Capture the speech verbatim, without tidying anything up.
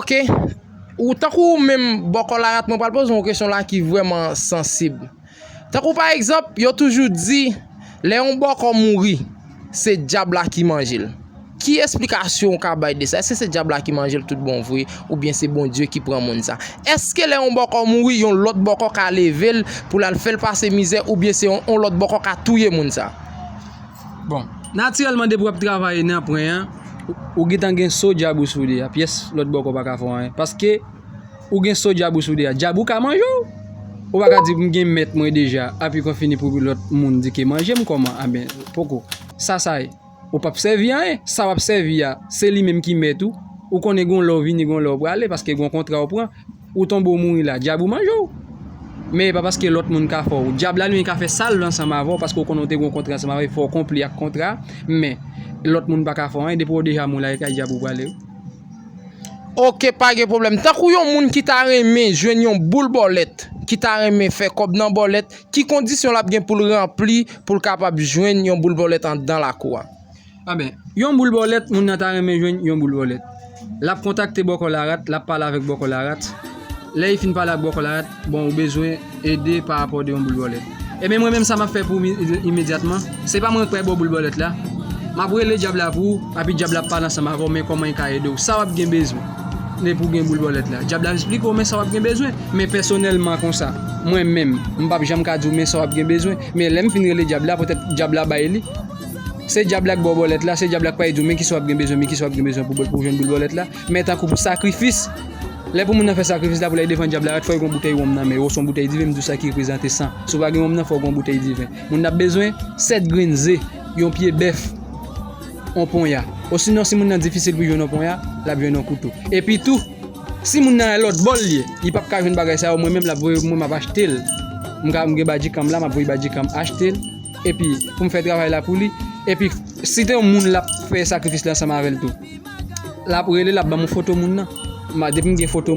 Ok. Ou, tankou ou menm, bòkò larat, mwen pral poze yon kesyon la ki vrèman sansib. Tankou pa egzanp, yo toujou di, lè yon bòkò mouri, se dyab la ki manje l. Ki esplikasyon ou ka bay de sa? Èske se dyab la ki manje l tout bon vre, oubyen se Bondye ki pran moun sa? Èske lè yon bòkò mouri, yon lòt bòkò ka leve l pou l al fè l pase mizè, oubyen se yon, yon lòt bòkò ka touye moun sa? Bon, natirèlman, depi w ap travay nan pwen an, ou, ou gentan gen so dyab ou sou li a. Pyès lòt bòkò pa ka fè w anyen. Paske ou gen so dyab ou sou li a. Dyab ou ka manje w. Ou pa ka di, "M gen mèt mwen deja," epi kon fini pou lòt moun di ke, "Manje m kòman?" Anben, poko. Sa, sa ye. Ou p ap sèvi anyen. Sa w ap sèvi a, se li menm ki mèt ou. Ou konnen gon lè w vini, gon lè w prale, paske gon kontra w pran. Ou tonbe w mouri la, dyab ou manje w. Men e pa paske lòt moun ka fè w. Dyab la, li menm, ka fè sa l vle ansanm avè w, paske w konnen w te gen yon kontra ansanm avè l, fò w konpli ak kontra a. Men, lòt moun pa ka fè w anyen, depi w deja mouri la, e kay dyab ou prale wi. Ok, pa gen pwoblèm. Tankou yon moun ki ta renmen jwenn yon boul bòlèt, ki ta renmen fè kòb nan bòlèt, ki kondisyon l ap gen pou l ranpli pou l kapab jwenn yon boul bòlèt anndan lakou a? Anben, yon boul bòlèt, moun nan ta renmen jwenn yon boul bòlèt. L ap kontakte bòkò larat, l ap pale avèk bòkò larat. Lè li fin pale ak bòkò larat, bon, ou bezwen ede pa rapò de yon boul bòlèt. Ebyen, mwen menm, sa m ap fè pou ou mi-, imedyatman, se pa mwen k pral ba w boul bòlèt la. M ap rele dyab la pou ou, epi dyab la ap pale ansanm avè w, men kòman li ka ede w, sa w ap gen bezwen. Men pou gen boul bòlèt la, dyab la ap esplike w, men sa w ap gen bezwen. Men pèsonèlman konsa, mwen menm, m p ap janm ka di w, men sa w ap gen bezwen. Men lè m fin rele dyab la, petèt dyab la bay li. Se dyab la k ba w bòlèt la, se dyab la k pral di w, men kisa w ap gen bezwen, men kisa w ap gen bezwen pou, pou jwenn boul bòlèt la. Men tankou pou sakrifis, lè pou moun nan fè sakrifis la, pou l al devan dyab la, fò l gen yon boutèy wonm nan men l, oswa yon boutèy diven, m di w sa ki reprezante san. Si w pa gen wonm nan, fò w gen yon boutèy diven. Moun nan ap bezwen sèt grenn ze, yon pye bèf, yon ponya. Osinon, si moun nan difisil pou jwenn yon ponya, l ap jwenn yon kouto. Epi tou, si moun nan nan lòt bò l ye, li p ap ka jwenn bagay sa yo, mwen menm l ap voye, mwen m ap achte l. M ka, m gen badjikanm la, m ap voye badjikanm achte l. Epi, pou m fè travay la pou li. Epi, si te yon moun l ap fè sakrifis la ansanm avè l tou, l ap rele, l ap ban m yon foto moun nan. Ma, depi m gen foto moun